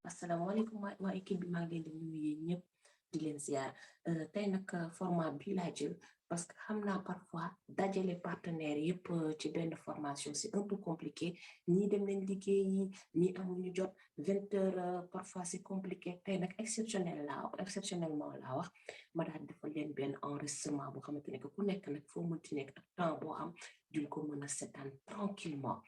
asalaamaaleykum waa équipe bi maa ngi leen di nuyu yéen ñëpp di leen ziar tey nag format bii laa jël parce que xam naa parfois dajale partenaires yëpp ci benn formation c'est un peu compliqué ñii dem nañ liggéeyi ñii amuñu jot 20 heures parfois c'est compliqué tey nag exceptionnellement laa wax ma daal defal leen benn enregistrement boo xamante ne que ku nekk nag foo mënti nekk ak temps boo am duñ ko mën a seetaan tranquillement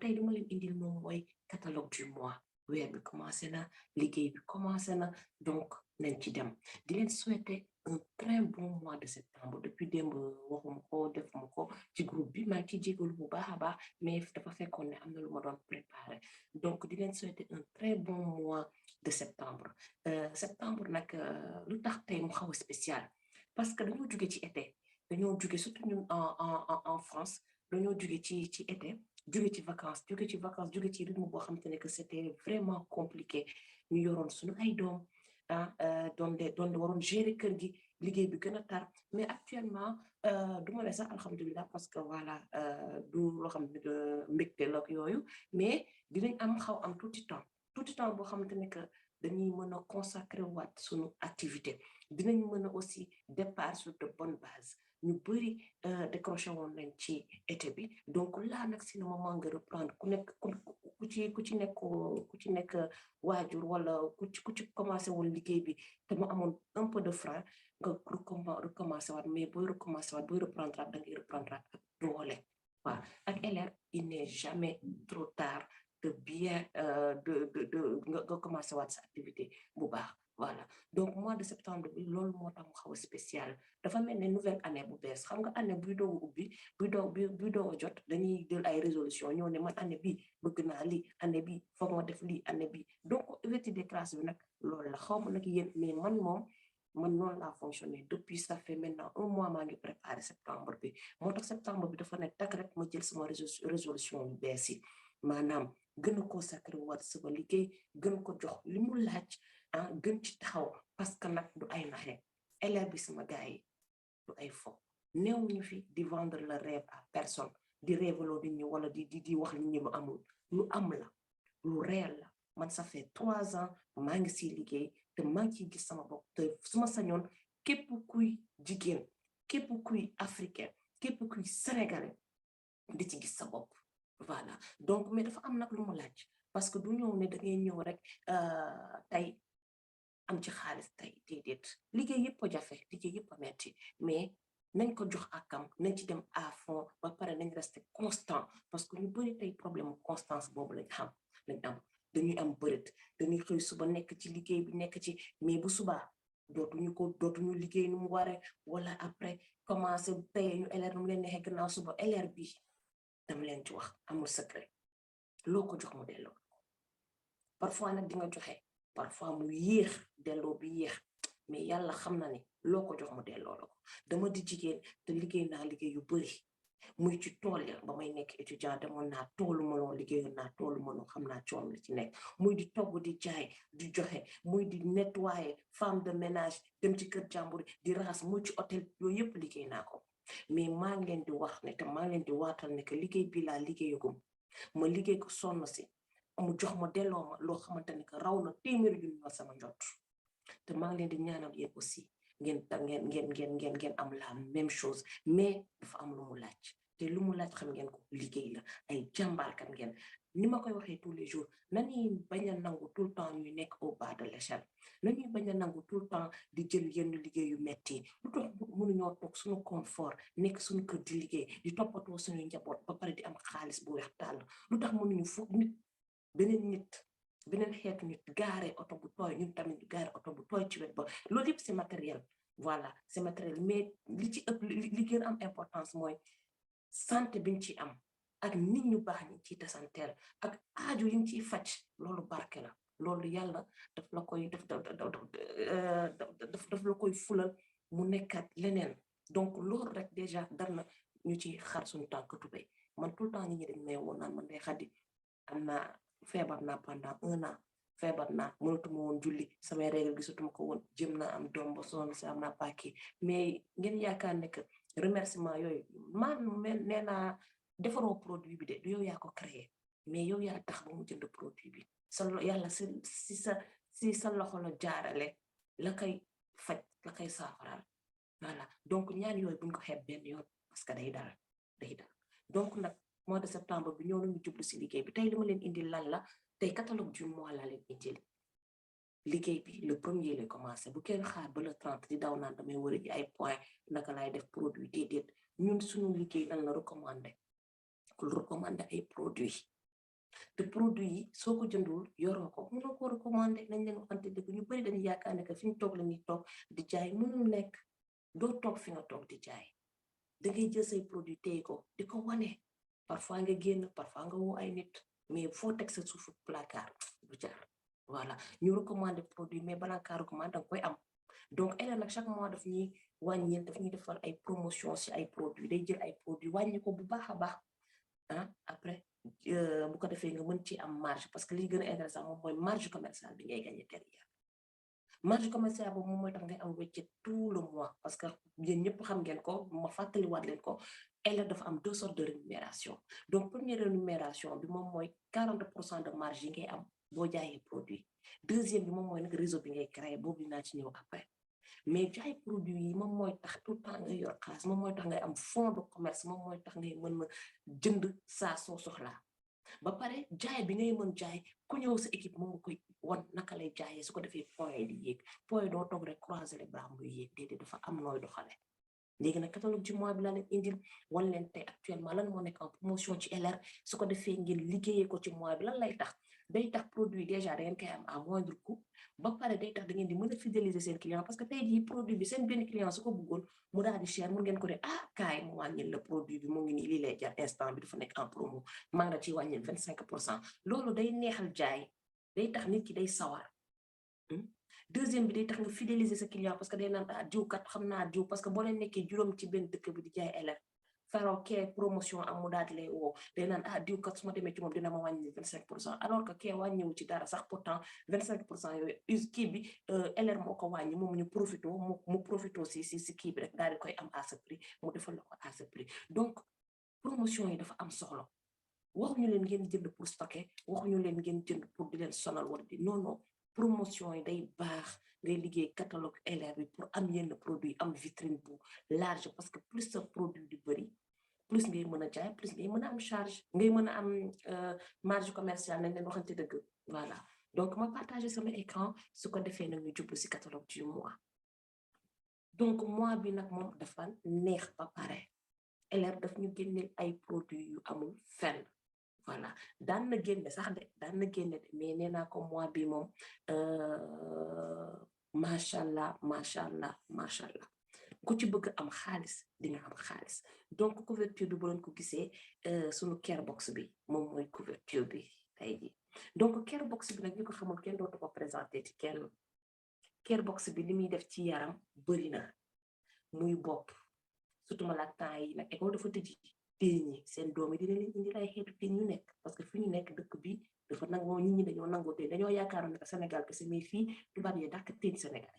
tey li ma leen indil moom mooy catalogue du mois weer bi commencé na liggéey bi commencé na donc nañ ci dem di leen souhaiter un très bon mois de septembre depuis démb waxuma ko defuma ko ci groupe bi maa ngi ciy jégalu bu baax a baax mais dafa fekkoon ne am na lu ma doon préparé donc di leen souhaiter un très bon mois de septembre septembre nag lu tax tey mu xaw a spécial parce que dañoo jóge ci été dañoo jóge surtout ñun en France dañoo jóge ci été jóge ci vacances jóge ci rythme boo xamante ne que c'était vraiment compliqué ñu yoroon suñu ay doom doon waroon gérer kër gi liggéey bi gën a tar mais actuellement du ma ne sax alhamdulilah parce que voilà du loo xam ne mbégte la ak yooyu mais dinañ am tuuti temps boo xamante ne que dañuy mën a consacrer waat suñu activité dinañ mën a aussi départ sur de bonnes bases ñu bëri décroché woon nañ ci été bi donc là nag si le moment nga reprendre ku ci nekk waajur wala ku ci commencé woon liggéey bi te mu amoon un peu de frein nga recommencé waat mais booy recommencé waat booy reprendre da ngay reprendre ak doole waaw ak LR il n'est jamais trop tard de bien nga commencé waat sa activité bu baax voilà donc mois de septembre bi loolu moo tax mu xaw a spécial dafa mel ne nouvelle année bu bees xam nga année buy doog ubbi buy doog a jot dañuy jël ay résolution ñoo ne man année bi bëgg naa lii année bi foog ma def lii année bi donc ouverture des classes bi nag loolu la xaw ma nag yéen mais man noonu laa fonctionné depuis ça fait maintenant un mois maa ngi préparé septembre bi moo tax septembre bi dafa ne tak rek ma jël sama résolution yu bees yi maanaam gën a consacré waat sama liggéey gën ko jox li mu laaj gën ci taxaw parce que nag du ay naxe élève bi sama gars yi du ay fo néew ñu fi di vendre le rêve à personne di rêveloo nit ñi wala di wax nit ñi lu amul lu am la lu réel la man ça fait 3 ans maa ngi siy liggéey te maa ngi ciy gis sama bopp te suma sañoon képp kuy jigéen képp kuy africain képp kuy sénégalais di ci gis sa bopp voilà donc mais dafa am nag lu mu laaj parce que du ñëw ne da ngay ñëw rek tey am ci xaalis tey déedéet liggéey yëpp a jafe liggéey yëpp a metti mais nañ ko jox akam nañ ci dem à fond ba pare nañ rester constant parce que ñu bëri tey problème constance boobu lañ am dañuy am bërit dañuy xëy suba nekk ci liggéey bi nekk ci mais bu subaa dootuñu liggéey nu mu waree wala après commencé tey ñu LR nu mu leen neexee gannaaw suba LR bi dama leen ci wax amul secret loo ko jox mu delloo parfois nag di nga joxe parfois mu yéex delloo bi yéex mais yàlla xam na ne loo ko jox mu delloo la ko dama di jigéen te liggéey naa liggéey yu bëri muy ci tool ya ba may nekk étudiant demoon naa toolu mënoo liggéeyoon naa toolu mënoo xam naa coon la ci nekk muy di togg di jaay di joxe muy di nettoyer femme de ménage dem ci kër jàmbur di raxas muy ci hôtel yooyu yëpp liggéey naa ko mais maa ngi leen di wax ne te maa ngi leen di waatal ne que liggéey bi laa liggéeyagum ma liggéey ko sonn si mu jox ma delloo ma loo xamante ne que raw na téeméeri junni ma sama njot te maa ngi leen di ñaanal yéen aussi ngeen am la même chose mais dafa am lu mu laaj te lu mu laaj xam ngeen ko liggéey la ay jàmbaarkat ngeen ni ma koy waxee tous les jours nañuy bañ a nangu tout le temps ñuy nekk au bas de l'échelle nañuy bañ a nangu tout le temps di jël yenn liggéey yu metti lu tax mënuñoo toog suñu confort nekk suñu kër di liggéey di toppatoo suñu njaboot ba pare di am xaalis bu weex tàll lu tax mënuñu foog beneen xeetu nit gaare oto bu tooy ñun tamit gaare oto bu tooy ci wet ba loolu yëpp c'est matériel voilà c'est matériel mais li ci ëpp li gën am importance mooy santé biñ ci am ak nit ñu baax ñi ciy tasanteel ak aajo yiñ ciy faj loolu barke la loolu yàlla daf la koy fulal mu nekkat leneen donc loolu rek déjà dar na ñu ci xar suñu tànk tubéy man tout le temps ñi dañ may woon naan man day xaddi am naa feebar naa pendant 1 an feebar naa mënatuma woon julli samay règle gisatuma ko woon jëm naa am doom ba sonn si am naa pàkki mais ngeen yaakaar ne que remerciement yooyu man nee naa defaroo produit bi de du yow yaa ko créé mais yow yaa tax ba mu jënd produit bi yàlla si sa loxo la jaarale la koy faj la koy saafaral voilà donc ñaan yooyu buñ ko xeeb benn yoon parce que day dara donc nag mois de septembre bi ñëw nañu jublu si liggéey bi tey li ma leen indil lan la tey catalogue du mois laa leen indil liggéey bi le premier lay commencé bu kenn xaar ba le 30 di daw naan damay war a ji ay point naka laay def produit déedéet ñun suñu liggéey lan la recommandé ay produits te produit yi soo ko jëndul yoroo ko mënoo ko recommandé nañ leen waxante dëgg ñu bëri dañuy yaakaar ne que fi ñu toog la ñuy toog di jaay mënul nekk doo toog fi nga toog di jaay da ngay jël say produit téye ko di ko wane parfois nga génn parfois nga woo ay nit mais foo teg sa suufu placard du jar voilà ñu recommandé produit mais balaa kaa recommandé danga koy am donc elle nag chaque mois daf ñuy wàññi daf ñuy defal ay promotion si ay produit day jël ay produit wàññi ko bu baax a baax après bu ko defee nga mën ci am marge parce que li gën a intéressant moom mooy marge commerciale bi ngay gagné derrière marge commerciale boobu moom mooy tax ngay am wecce tout le mois parce que yéen ñëpp xam ngeen ko ma fàttaliwaat leen ko elle dafa am 2 sortes de rémunération donc première rémunération bi moom mooy 40% de marge yi ngay am boo jaayee produit deuxième bi moom mooy nag réseau bi ngay créé boobu dinaa ci ñëw après mais jaay produit yi moom mooy tax tout le temps ngay yor xaalis moom mooy tax ngay am fond de commerce moom mooy tax ngay mën a jënd saa soo soxlaa ba pare jaay bi ngay mën jaay ku ñëw sa équipe moom nga koy wan naka lay jaayee su ko defee point di yéeg point doo toog rek croiser les bras muy yéeg déedéet dafa am nooy doxale léegi nag catalogue du mois bi laa leen indil wan leen tey actuellement lan moo nekk en promotion ci LR su ko defee ngeen liggéeyee ko ci mois bi lan lay tax day tax produit déjà da ngeen koy am à moindre coût ba pare day tax da ngeen di mën a fidéliser seen client parce que tey jii produit bi seen benn client su ko bëggoon mu daal di cher mun ngeen ko de kaay mu wàññil la produit bi mu ngi nii lii lay jar instant bi dafa nekk en promo maa nga ci wàññil 25% loolu day neexal jaay day tax nit ki day sawar deuxième bi day tax nga fidéliser sa client parce que day naan diw kat xam naa diw parce que boo leen nekkee juróom ci benn dëkk bi di jaay LR faro kee promotion am mu daal di lay woo day naan diw kat su ma demee ci moom dina ma wàññi 25% alors que kee wàññiwu ci dara sax pourtant 25% yooyu kii bi LR moo ko wàññi moom ñu profité mu profité si kii bi rek daal di koy am à ce prix mu defal la ko à ce prix donc promotion yi dafa am solo waxuñu leen ngeen jënd pour stocker waxuñu leen ngeen jënd pour di leen sonal wala di non promotion yi day baax ngay liggéey catalogue LR bi pour am yenn produit am vitrine bu large parce que plus sa produit du bëri plus ngay mën a jaay plus ngay mën a am charge ngay mën a am marge commerciale nañ leen waxante dëgg voilà donc ma partager sama écran su ko defee nag ñu jublu si catalogue du mois donc mois bi nag moom dafa neex ba pare LR daf ñu génneel ay produits yu amul fenn voilà daan na génne sax de mais nee naa ko mois bi moom macha allah ku ci bëgg am xaalis di nga am xaalis donc couverture bi bu leen ko gisee sunu care box bi moom mooy couverture bi tey ji donc care box bi nag ñu ko xamul kenn dootu ko présenté ci kenn care box bi li muy def ci yaram bëri na muy bopp surtout ma la temps yi nag école dafa tëj téeñ ñi seen doom yi dina leen indi ay xeetu téeñ ñu nekk parce que fi ñu nekk dëkk bi dafa nangoo nit ñi dañoo nangoo téeñ dañoo yaakaaroon ne Sénégal kese mais fii tubaab yi dàkk téeñ Sénégal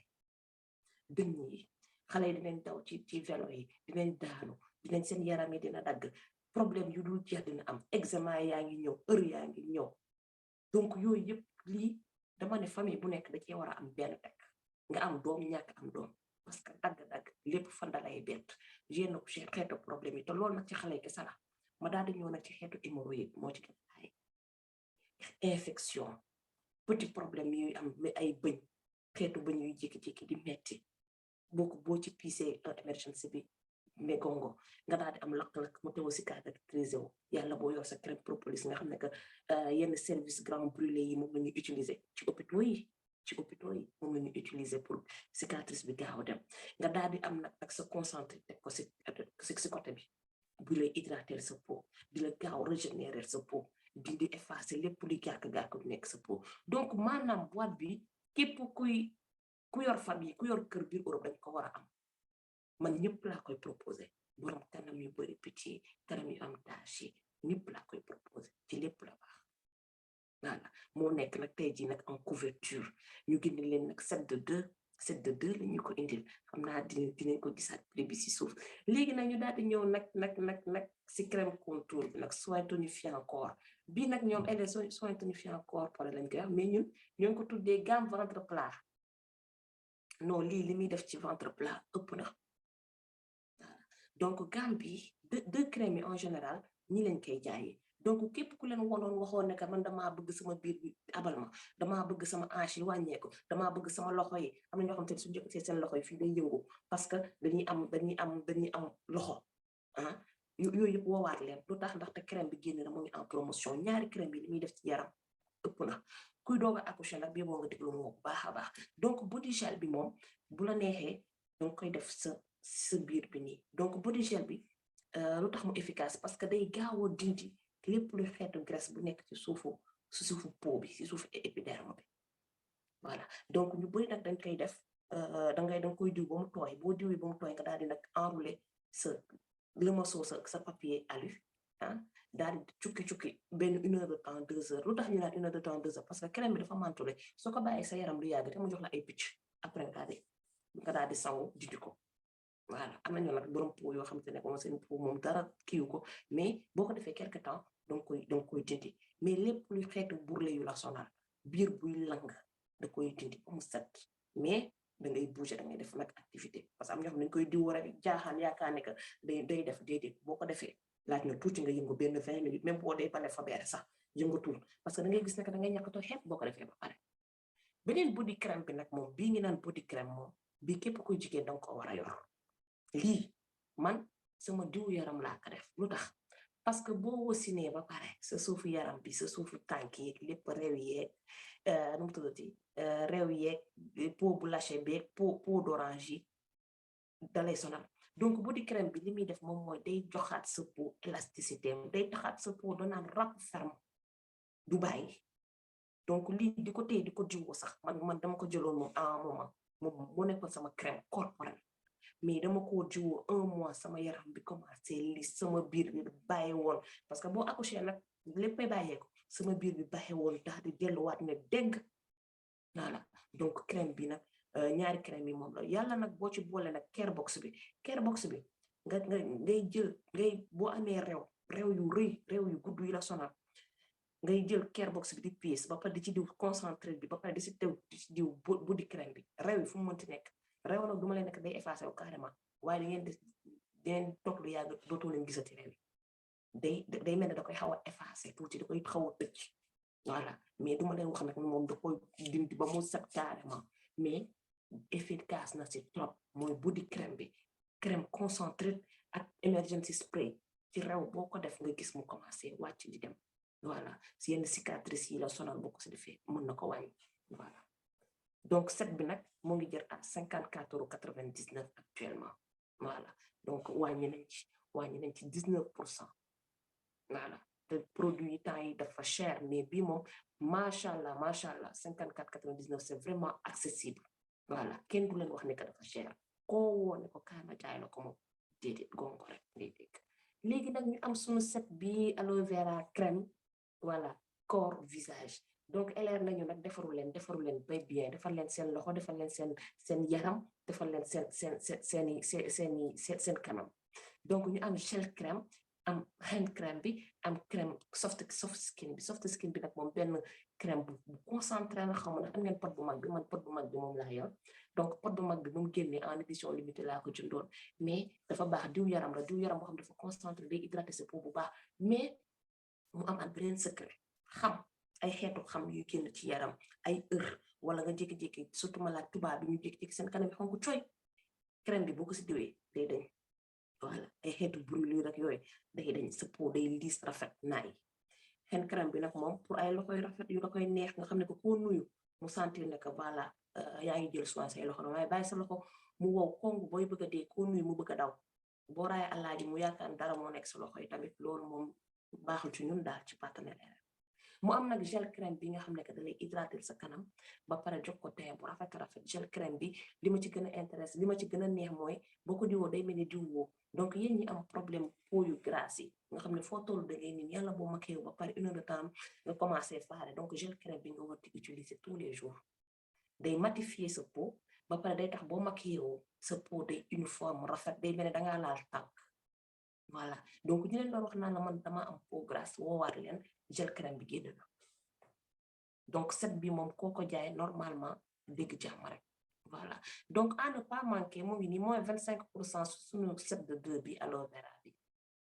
dëñ yi xale yi dinañ daw ci vélo yi dinañ daanu dinañ seen yaram yi dina dagg problème yu dul jeex dina am examen yaa ngi ñëw heure yaa ngi ñëw donc yooyu yëpp lii dama ne famille bu nekk da cee war a am benn tekk nga am doom ñàkk am doom parce que dagg-dagg lépp fan dalay bett yenn xeetu problème yi te loolu nag ci xale yi kese la ma daal di ñëw nag ci xeetu hémorroïde moo ci gën ay infection petit problème yuy am ay bëñ xeetu bëñ yuy jékki-jékki di metti boo ci piisee émergence bi mégongo nga daal di am lakk-lakk mu teew si caractérisé wu yàlla boo yor sa crème propolis nga xam ne que yenn service grand brûlé yi moom la ñuy utiliser ci hôpitaux yi moom la ñuy utiliser pour cicatrice bi gaaw dem nga daal di am nag sa concentré teg ko si côté bi bu lay hydrater sa peau di la gaaw régénérer sa peau di effacer lépp luy gàkk-gàkk bu nekk sa peau donc maanaam boîte bi képp ku yor famille ku yor kër biir Europe dañ ko war a am man ñëpp laa koy proposé borom kanam yu bëri picc kanam yu am tache ñëpp laa koy proposé ci lépp la baax voilà moo nekk nag tey jii nag en couverture ñu génne leen nag set de 2 set de 2 la ñu ko indil xam naa dinañ ko gisaat prix bi si suuf léegi nag ñu daal di ñëw nag si crème contour bi nag soin tonifiant corps bii nag ñoom elle soin tonifiant corps pare lañ koy wax mais ñun ñoo ngi ko tuddee gamme ventre plat non lii li muy def ci ventre plat ëpp na donc gamme bi deux crèmes yi en général ñi lañ koy jaayee donc képp ku leen wonoon waxoon ne que man damaa bëgg sama biir bi abal ma damaa bëgg sama hanche yi wàññeeku damaa bëgg sama loxo yi am na ñoo xam te ne suñu jëkkatee seen loxo yi fii day yëngu parce que dañuy am loxo ah yooyu yëpp woowaat leen lu tax ndaxte crème bi génn na mu ngi en promotion ñaari crème bi li muy def ci yaram ëpp na kuy doog a accoucher nag bi moo nga déglu moo bu baax a baax donc body gel bi moom bu la neexee danga koy def sa biir bi nii donc body gel bi lu tax mu efficace parce que day gaaw a dindi lépp lu xeetu graisse bu nekk ci suufu peau bi ci suufu épiderme bi voilà donc ñu bëri nag dañ koy def danga koy diw ba mu tooy boo diwee ba mu tooy nga daal di nag enrouler le morceau sa papier alu ah daal di cukki benn 1 heure de temps 2 heures lu tax ñu naan 1 heure de temps 2 heures parce que crème bi dafa mantule soo ko bàyyee sa yaram lu yàgg te mu jox la ay picc après nga daal di sangu dindi ko voilà am nañu nag borom peau yoo xam te ne moom seen peau moom dara kiiw ko mais boo ko defee quelque temps danga koy dindi mais lépp luy xeetu burle yu la sonal biir buy lang da koy dindi ba mu set mais da ngay bouger da ngay def nag activité parce que am ñoo xam ne dañ koy diw rek jaaxaan yaakaar ne que day def déedéet boo ko defee laaj na tuuti nga yëngu benn 20 minutes même boo dee pale fa beere sax yëngatul parce que da ngay gis ne que da ngay ñàkkatoo xepp boo ko defee ba pare beneen body crème bi nag moom bii ngi naan body crème moom bii képp koy jigéen danga ko war a yor lii man sama diw yaram laa ko def lu tax parce que boo wasinee ba pare sa suufu yaram bi sa suufu tànk yeeg lépp réew yeeg nu mu tuddati réew yeeg peau bu lâché beeg peau d'orange yi dalay sonal donc body crème bi li muy def moom mooy day joxaat sa peau élasticité day taxaat sa peau danaan rap ferme du bàyyi donc lii di ko téye di ko jiwoo sax man dama ko jëloon moom en moment moom moo nekkoon sama crème corporelle mais dama ko jiwoo 1 mois sama yaram bi commencé li sama biir bi bàyyi woon parce que boo accouché nag léppay bàyyeeko sama biir bi bàyyi woon daal di delluwaat ne dégg voilà donc crème bi nag ñaari crème yi moom la yàlla nag boo ci boole nag care box bi ngay jël boo amee réew yu rëy réew yu gudd yi la sonal ngay jël care box bi di piis ba pare di ci diw concentré bi ba pare di ci diw body crème bi réew yi fu mu mënti nekk réew nag duma leen nekk day effacé wu carrément waaye da ngeen toog lu yàgg dootoo leen gisati réew yi day mel ne da koy xaw a effacé tuuti da koy xaw a tëcc voilà mais duma leen wax nag moom da koy dindi ba mu set carrément mais efficace na si trop mooy body crème bi crème concentré ak emergency spray ci réew boo ko def nga gis mu commencé wàcc di dem voilà si yenn cicatrices yi la sonal boo ko si defee mën na ko wàññi voilà donc set bi nag moo ngi jër à 54,99 € actuellement voilà donc wàññi nañ ci 19%. voilà te produit yi temps yi dafa cher mais bii moom macha allah 54,99 c'est vraiment accessible voilà kenn du leen wax ne que dafa cher koo woone ko kaay ma jaay la ko moom déedéet gongo rek ngay dégg léegi nag ñu am suñu set bi aloe vera crème voilà corps visage donc LR nañu nag defaru leen bay bien defar leen seen loxo defar leen seen yaram defar leen seen kanam donc ñu am gel crème am hand crème bi am crème soft skin bi nag moom benn crème bu concentré na xamu na am ngeen pot bu mag bi man pot bu mag bi moom laa yor donc pot bu mag bi bu mu génnee en édition limitée laa ko jëndoon mais dafa baax diw yaram boo xam dafa concentré day hydraté sa peau bu baax mais mu am ak beneen secret xam ay xeetu xam yu génn ci yaram ay wala nga jékki-jékki surtout malade tubaab bi ñu jékki-jékki seen kanam yi xonk coy crème bi boo ko si diwee day dañ voilà ay xeetu brûlure rek yooyu day dañ sa peau day liis rafet naay hand crème bi nag moom pour ay loxoy rafet yu la koy neex nga xam ne ko koo nuyu mu sentir ne que voilà yaa ngi jël soin say loxo waaye bàyyi sa loxo mu wow kong booy bëgg a dee koo nuyu mu bëgg a daw boo raaya alaaji mu yaakaar dara moo nekk sa loxo yi tamit loolu moom baaxul ci ñun daal ci partenaire mu am nag gel crème bi nga xam ne que da lay hydrater sa kanam ba pare jox ko teint bu rafet gel crème bi li ma ci gën a intéressé li ma ci gën a neex mooy boo ko diwoo day mel ni diwoo donc yéen ñi am problème peau yu grasse yi nga xam ne foo toll da ngay niin yàlla boo maquillé ba pare 1 heure de temps nga commencé faare donc gel crème bi nga war di utiliser tous les jours day matifier sa peau ba pare day tax boo maquillé woo sa peau day uniforme rafet day mel ne dangaa laal tànk voilà donc ñu leen doon wax naan la man dama am peau grasse woowaat leen gel crème bi génn na donc set bi moom koo ko jaay normalement dégg jàmm rek voilà donc à ne pas manquer mu ngi nii moins 25% suñu set de 2 bi aloe vera bi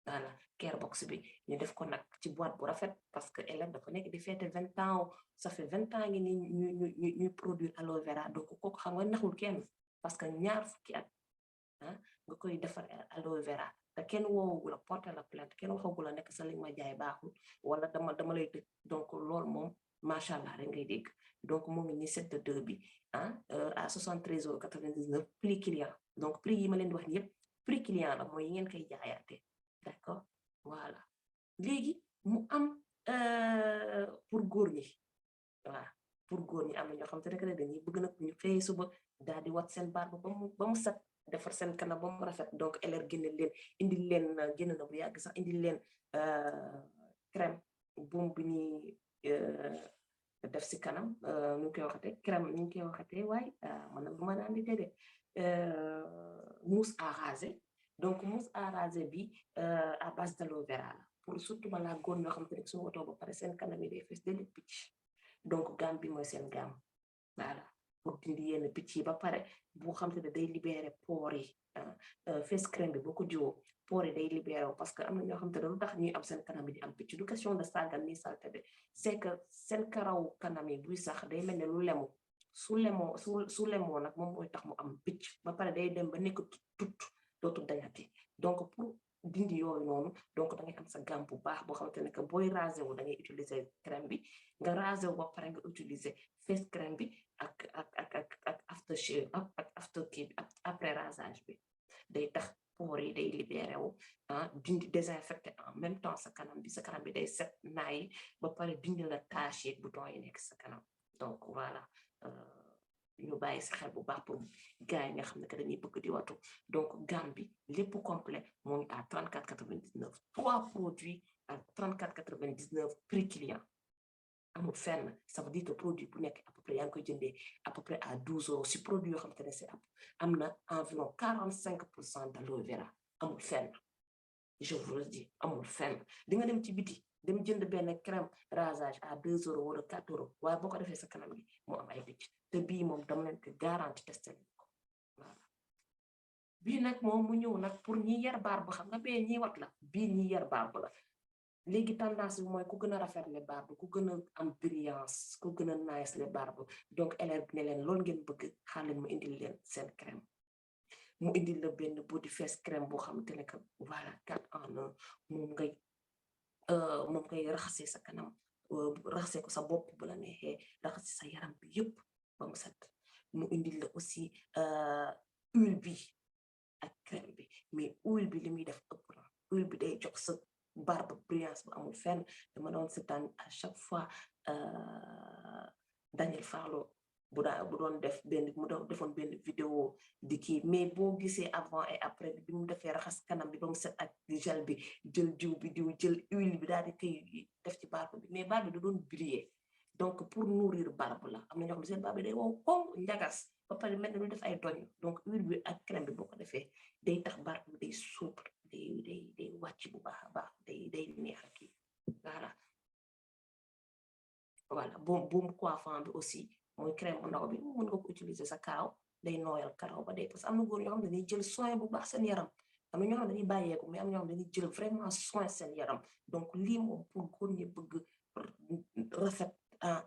voilà care box bi ñu def ko nag ci boîte bu rafet parce que élève dafa nekk di fête 20 ans ça fait 20 ans ngi ni ñuy produire aloe vera donc kooku xam nga naxul kenn parce que ñaar fukki at nga koy defar aloe vera te kenn woowu la porter la plainte kenn waxagu la nekk sa li ma jaay baaxul wala dama lay tëj donc loolu moom macha allah rek ngay dégg donc moo ngi ni set de 2 bi à 73,99 € prix client donc prix yi ma leen di wax ni yëpp prix client la mooy yi ngeen koy jaayaate d'accord voilà léegi mu am pour góor ñi voilà pour góor ñi am na ñoo xam te ne dañuy bëgg nag ñu xëyee suba daal di wat seen barbe ba mu set defar seen kanam ba mu rafet donc LR génne leen indi leen génn na bu yàgg sax indi leen crème buum bi ñuy def si kanam ñu koy waxatee crème ñu koy waxatee waaye man nag bu ma daan di dégg mousse à raser donc mousse à raser bi à base d'aloe vera la pour surtout balaa góor ñoo xam te ne suñu woto ba pare seen kanam yi day fees deli picc donc gamme bi mooy seen gamme voilà pour dindi yenn picc yi ba pare boo xam te ne day libéré pores yi face crème bi boo ko jiwoo pores yi day libéré parce que am na ñoo xam te ne lu tax ñuy am seen kanam yi di am picc du question de sàggan ni salte de c'est que seen karaw kanam yi buy sax day mel ne lu lemu su lemoo nag moom mooy tax mu am picc ba pare day dem ba nekk tut dootu dañati donc pour dindi yooyu noonu donc da ngay am sa gamme bu baax boo xamante ne que booy rasé wu da ngay utiliser crème bi nga rasé wu ba pare nga utiliser face crème bi ak after shave ak after kii bi après rasage bi day tax pores yi day libéré wu dindi désinfecté en même temps sa kanam bi day set naay ba pare dindi la tache yeeg bouton yi nekk sa kanam donc voilà ñu bàyyi si xel bu baax pour gars yi nga xam ne que dañuy bëgg di watu donc gamme bi lépp complet moo ngi à 34,99 3 produits à 34,99 prix client amul fenn ça veut dire que produit bu nekk à peu près yaa ngi koy jëndee à peu près à 12 € si produit yoo xam te ne c'est am na environ 45% d'aloe vera amul fenn je vous le dis amul fenn di nga dem ci biti dem jënd benn crème rasage à 2 € wala 4 € waaye boo ko defee sa kanam gi moo am ay picc te bii moom dama leen ko garanti testé ko voilà bii nag moom mu ñëw nag pour ñi yar barbe xam nga bee ñi wat la bii ñi yar barbe la léegi tendance bi mooy ku gën a rafet les barbe ku gën a am brillance ku gën a nice les barbe donc élève ne leen loolu ngeen bëgg xaar leen mu indil leen seen crème mu indil la benn body face crème boo xamante ne que voilà 4 en 1 moom ngay raxasee sa kanam raxasee ko sa bopp bu la neexee raxasee sa yaram bi yëpp ba mu set mu indil la aussi huile bi ak crème bi mais huile bi li muy def ëpp na huile bi day jox sa barbe brillance bu amul fenn dama doon seetaan à chaque fois Daniel Farlo bu doon def mu defoon benn vidéo di kii mais boo gisee avant et après bi mu defee raxas kanam bi ba mu set ak gel bi jël diw bi jël huile bi daal di koy def ci barbe bi mais barbe bi da doon briller donc pour nourrir barbe la am na ñoo xam ne seen barbe day wow koŋ njagas ba pare mel ne lu def ay doñ donc huile bi ak crème bi boo ko defee day tax barbe bi day souple day wàcc bu baax a baax day neex ak kii voilà boom coiffant bi aussi mooy crème bu ndaw bi mën nga ko utiliser sa karaw day nooyal karaw ba day parce que am na góor ñoo xam ne dañuy jël soin bu baax seen yaram am na ñoo xam ne dañuy bàyyeeku mais am na ñoo xam ne dañuy jël vraiment soin seen yaram donc lii moom pour góor ñi bëgg rafet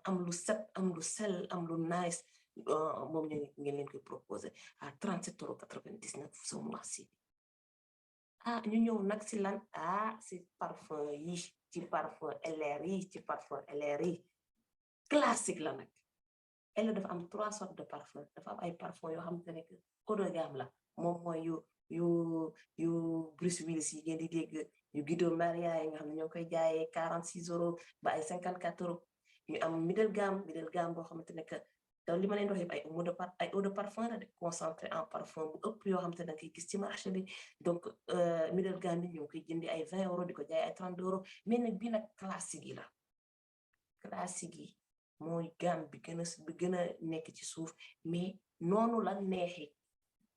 am lu set am lu sell am lu nice moom ngeen leen koy proposer à 37,99 € ce mois-ci ñu ñëw nag si lan si parfum yi ci parfum LR yi classique la nag elle dafa am 3 sortes de parfum dafa am ay parfum yoo xamante ne haut de gamme la moom mooy yu Bruce Willis yi ngeen di dégg yu Guido Maria yi nga xam ne ñoo koy jaayee 46 € ba ay 54 €. ñu am middle gamme boo xamante ne que li ma leen wax yëpp ay eau de parfum la de concentré en parfum bu ëpp yoo xamante ne koy gis ci marché bi donc middle gamme bi ñoo koy jëndi ay 20 € di ko jaay ay 30 €. mais nag bii nag classique yi la classique yi mooy gamme bi gën a nekk ci suuf mais noonu la neexee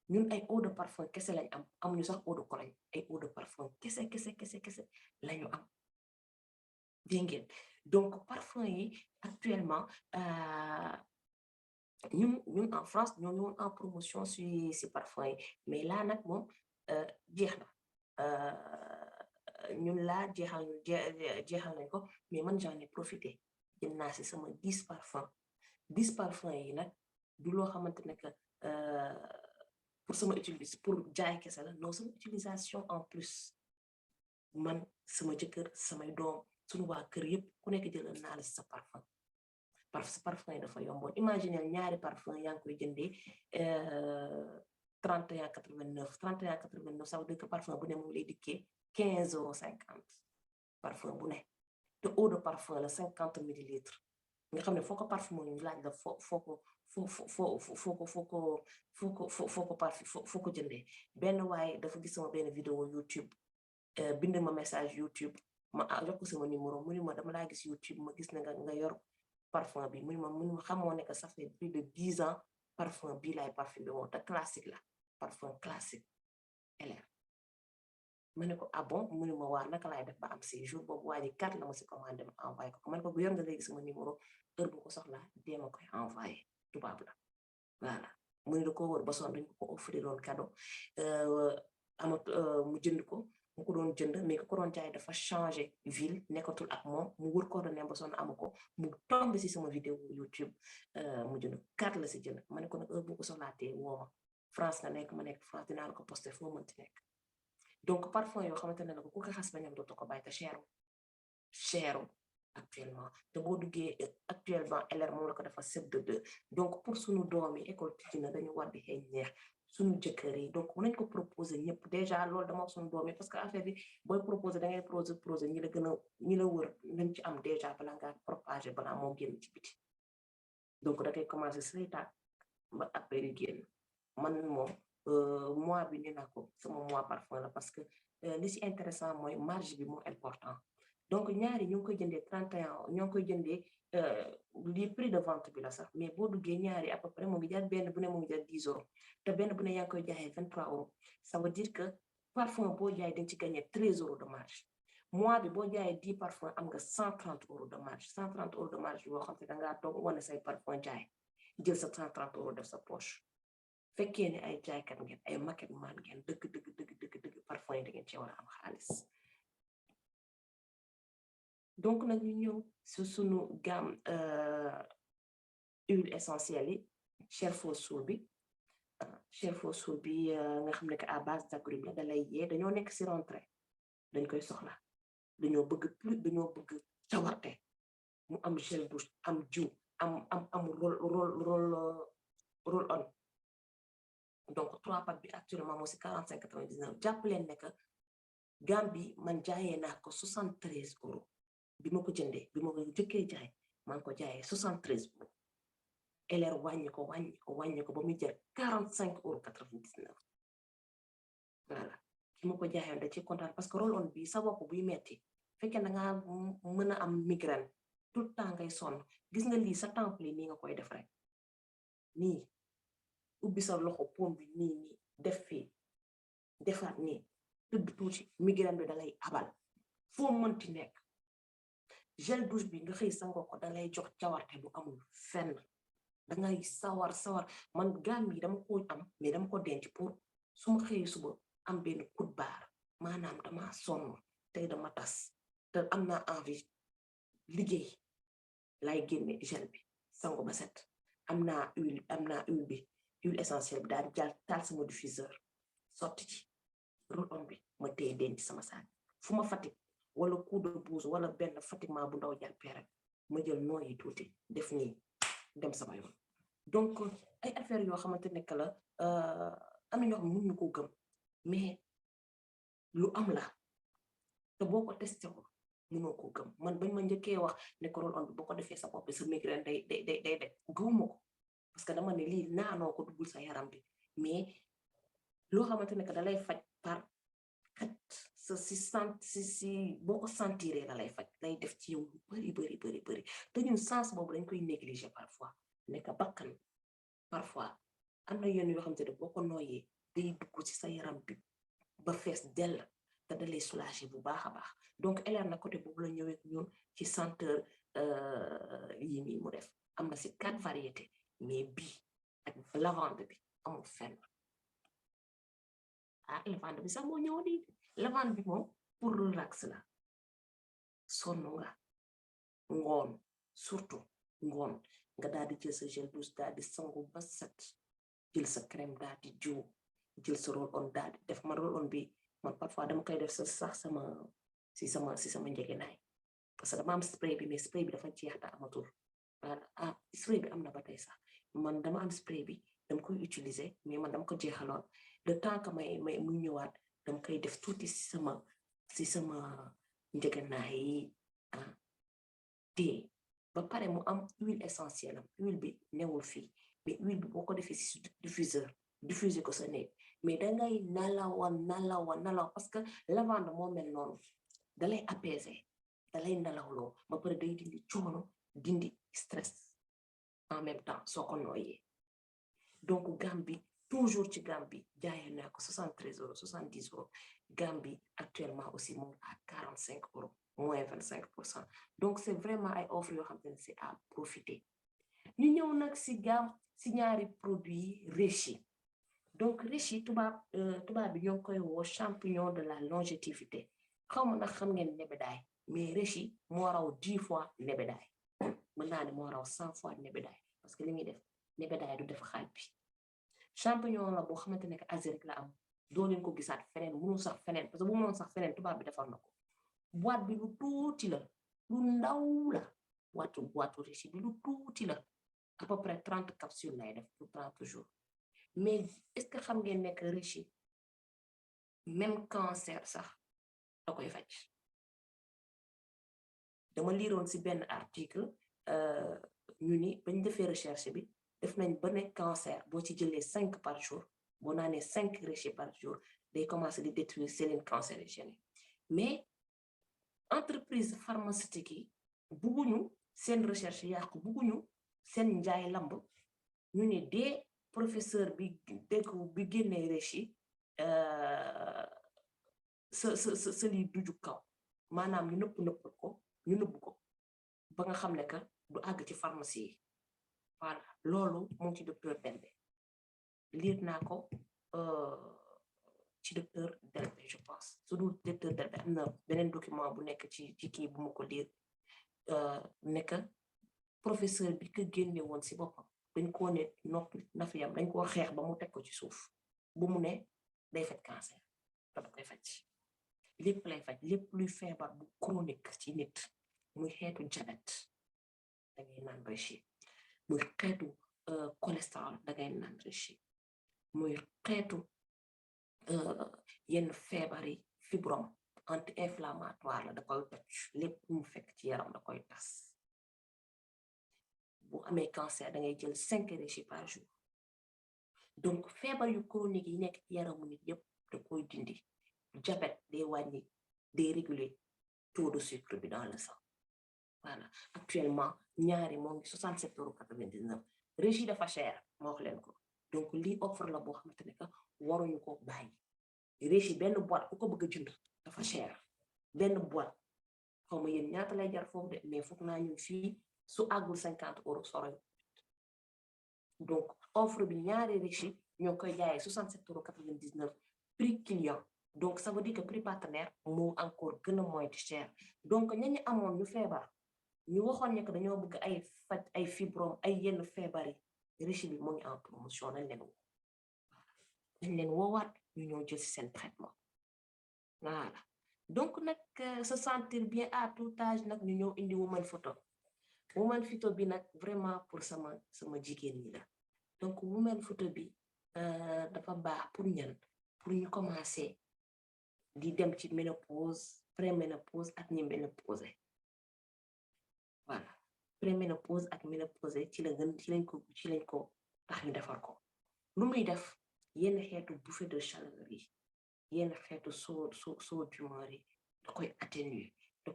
ñun ay eau de parfum kese lañ am amuñu sax eau de cologne ay eau de parfum kese lañu am dégg ngeen donc parfum yi actuellement ñun en France ñoo ñëwoon en promotion si parfum yi mais là nag moom jeex na ñun laa jeexal nañ ko mais man j'en ai profité jënd naa si sama 10 parfum yi nag du loo xamante ne que pour sama pour jaay kese la non sama utilisation en plus man sama jëkkër samay doom suñu waa kër yëpp ku nekk jëlal naa la sa parfum parfum yi dafa yomboon imaginer ñaari parfum yaa ngi koy jëndee 31,89 ça veut dire que parfum bu ne mu lay dikkee 15,50 € parfum bu ne te eau de parfum la 50 millilitres nga xam ne foo ko parfum ñu laaj la foo ko jëndee benn waaye dafa gis sama benn vidéo YouTube bind ma message YouTube ma jox ko sama numéro mu ni ma dama laa gis YouTube ma gis ne nga yor parfum bi mu ni ma xamoo ne que ça fait plus de 10 ans parfum bii laay parfumé woon te classique la parfum classique LR ma ne ko ah bon mu ni ma waa naka laay def ba am si jour boobu waa ji carte la ma si commandé ma envoyé ko ma ne ko bu yor nga léegi sama numéro heure bu ko soxlaa dee ma koy envoyé tubaab la voilà mu ni da koo wër ba sonn dañ ko offrir doon cadeau mu jënd ko mu ko doon jënd mais ko doon jaay dafa changé ville nekkatul ak moom mu wër ko doon ba sonn amu ko mu tombé si sama vidéo YouTube mu jënd carte la si jënd ma ne ko nag heure bu ko soxlaatee woo ma France nga nekk ma nekk France dinaa la ko posté foo mënti nekk donc parfum yoo xamante ne la ko ku ko xas ba ñam dootu ko bàyyi te cheru actuellement te boo duggee actuellement LR moom la ko dafa 7/2 donc pour suñu doom yi école tijji na dañu war di xëy neex suñu jëkkër yi donc nañ ko proposer ñëpp déjà loolu dama wax suñu doom yi parce que affaire bi booy proposer da ngay proposer ñi la wër nañ ci am déjà bala ngaa propager balaa moo génn ci biti donc da ngay commencer saytaat ba après di génn man moom mois bi nee naa ko sama mois parfum la parce que li ci intéressant mooy marge bi moo important donc ñaari ñoo ngi koy jëndee 31 ñoo ngi koy jëndee li prix de vente bi la sax mais boo duggee ñaari à peu près mu ngi jar benn bu ne mu ngi jar 10 € te benn bu ne yaa ngi koy jaayee 23 €. Ça veut dire que parfum boo jaay dañ ci gagné 13 € de marge mois bi boo jaayee 10 parfum am nga 130 € de marge 130 € de marge boo xam ne dangaa toog wane say parfum jaay jël sa 130 € def sa poche fekkee ne ay jaaykat ngeen ay maquette man ngeen dëgg parfum yi da ngeen cee war a am xaalis. donc nag ñu ñëw su sunu gamme huile essentielle yi Cherfour bi nga xam ne que à base d'agrumes la da lay yee dañoo nekk si rentrée dañ koy soxla dañoo bëgg cawarte mu am gel douche am jiw am roll on donc 3 packs bi actuellement moo si 45,99 jàpp leen ne que gamme bi man jaayee naa ko 73 €. bi ma ko jëndee bi ma ko jëkkee jaay maa ngi ko jaayee 73 €. LR wàññi ko ba muy jar 45,99 €. voilà ki ma ko jaayoon da ci kontaan parce que roll-on bi sa bopp buy metti fekkee da ngaa mën a am migraine tout le temps ngay sonn gis nga lii sa temple yi nii nga koy def rek nii ubbi sa loxo pom bi nii def fii defaat nii tëdd tuuti migraine bi dalay abal foo mënti nekk. gel douche bi nga xëy sangoo ko dalay jox cawarte bu amul fenn dangay sawar man gamme yi dama ko am mais dama ko denc pour su ma xëyee suba am benn coup de barre maanaam dama sonn tey dama tas te am naa envie liggéey lay génne gel bi sango ba set am naa huile bi huile essentielle bi daal di jàll taal sama diffuseur sotti ci roll-on bi ma téye denc sama saak fu ma fatigue wala coup de pouce wala benn fatiguement bu ndaw jàppee rek ma jël nooyi tuuti def nii dem sama yoon donc ay affaire yoo xamante ne que la am na ñoo xam ne mënuñu ko gëm mais lu am la te boo ko testé ko mënoo ko gëm man bañ ma njëkkee wax ne ko roll-on bi boo ko defee sa bopp sa migraine day gëwuma ko parce que dama ne lii naanoo ko duggul sa yaram bi mais loo xamante ne que da lay faj par 4 si boo ko sentiree la lay faj lay def ci yow lu bëri te ñun sens boobu dañ koy négliger parfois nekk bakkan parfois am na yenn yoo xam te ne boo ko nooyee day dugg ci sa yaram bi ba fees dell te da lay soulager bu baax a baax donc LR na côté boobu la ñëwee ñun ci senteur yi nii mu def am na si 4 variétés mais bii ak lavande bi amul fenn lavande bi sax moo ñëw di lavande bi moom pour relax la sonn nga ngoon surtout ngoon nga daal di jël sa gel douche daal di sangu ba set jël sa crème daal di jiw jël sa roll on daal di def ma roll on bi man parfois dama koy def sax si sama njëgënaay parce que dama am spray bi mais spray bi dafa jeex ta amatul spray bi am na ba tey sax man dama am spray bi dama koy utiliser mais man dama ko jeexaloon le temps que may muy ñëwaat dama koy def tuuti si sama njëgënaay yi te ba pare mu am huile essentielle huile bi newul fii mais huile bi boo ko defee si diffuser ko sa néeg mais dangay nalaw parce que lavande moo mel noonu dalay apaiser dalay nalawloo ba pare day dindi coono dindi stress en même temps soo ko nooyee donc gamme bi toujours ci gamme bi jaayee naa ko 73 euros 70 euros gamme bi actuellement aussi moom à 45 euros moins 25%. Donc c'est vraiment ay offre yoo xam ne c'est à profiter ñu ñëw nag si gamme si ñaari produits riches donc riche tubaab bi ñoo koy woo champignon de la longévité xaw ma nag xam ngeen nebedaay mais riche moo raw 10 fois nebedaay mën naa ne moo raw 100 fois nebedaay parce que li muy def nebedaay du def xaaj bi champignon la boo xamante ne que Asie rek la am doo leen ko gisaat feneen mënul sax feneen parce que bu mënoon sax feneen tubaab bi defar na ko boîte bi lu tuuti la lu ndaw la boîte riche bi lu tuuti la à peu près 30 capsules lay def pour 30 jours mais est-ce que xam ngeen nekk riche même cancer sax da koy faj dama liiroon si benn article ñu ni bañ defee recherche bi def nañ ba ne cancer boo ci jëlee 5 par jour boo naanee 5 riche par jour day commencer di détruire cellules cancérigènes mais entreprise pharmaceutique yi bugguñu seen recherche yàqu bugguñu seen njaay lamb ñu ne dee professeur bi génnee riche sa lii duju kaw maanaam ñu nëpp ko ba nga xam ne que du àgg ci pharmacie yi voilà loolu moom ci docteur Delbé liir naa ko ci docteur Delbé je pense su dul docteur Delbé am na beneen document bu nekk ci kii bu ma ko liir nekk professeur bi ko génne woon si boppam dañ koo ne noppi nafiyam dañ koo xeex ba mu teg ko ci suuf bu mu ne day faj cancer da koy faj lépp lay faj lépp luy feebar bu chronique ci nit muy xeetu diabète dangay naan riche muy xeetu cholestérol dangay naan riche muy xeetu yenn feebar yi fibrome anti-inflammatoire la da koy toj lépp mu fekk ci yaram da koy tas bu amee cancer dangay jël 5 riche par jour donc feebar yu chronique yi nekk ci yaramu nit yépp da koy dindi diabète day wàññi day réguler taux de sucre bi dans le sang voilà actuellement ñaari moo ngi 67,99 €. Riche dafa cher moo wax leen ko donc lii offre la boo xamante ne que waruñu ko bàyyi riche benn boîte ku ko bëgg a jënd dafa cher benn boîte xaw ma yéen ñaata lay jar foofu de mais foog naa ñun fii su àggul 50 € soroy donc offre bi ñaari riche ñoo koy jaayee 67,99 € prix client donc ça veut dire que prix partenaire moo encore gën a moins cher donc ñañu amoon ñu feebar ñu waxoon ne que dañoo bëgg ay faj ay fibrome ay yenn feebar yi riche bi mu ngi en promotion nañ leen woowaat ñu ñëw jël ci seen traitement voilà donc nag se sentir bien à tout âge nag ñu ñëw indi woman photo bi nag vraiment pour sama jigéen ñi la donc woman photo bi dafa baax pour ñan pour ñu commencer di dem ci ménopause préménopause ak ñi ménopausé voilà préménopause ak ménopausé ci lañ ko tax ñu defar ko lu muy def yenn xeetu bouffée de chaleur yi yenn xeetu soo d'humeur yi da koy atténuer da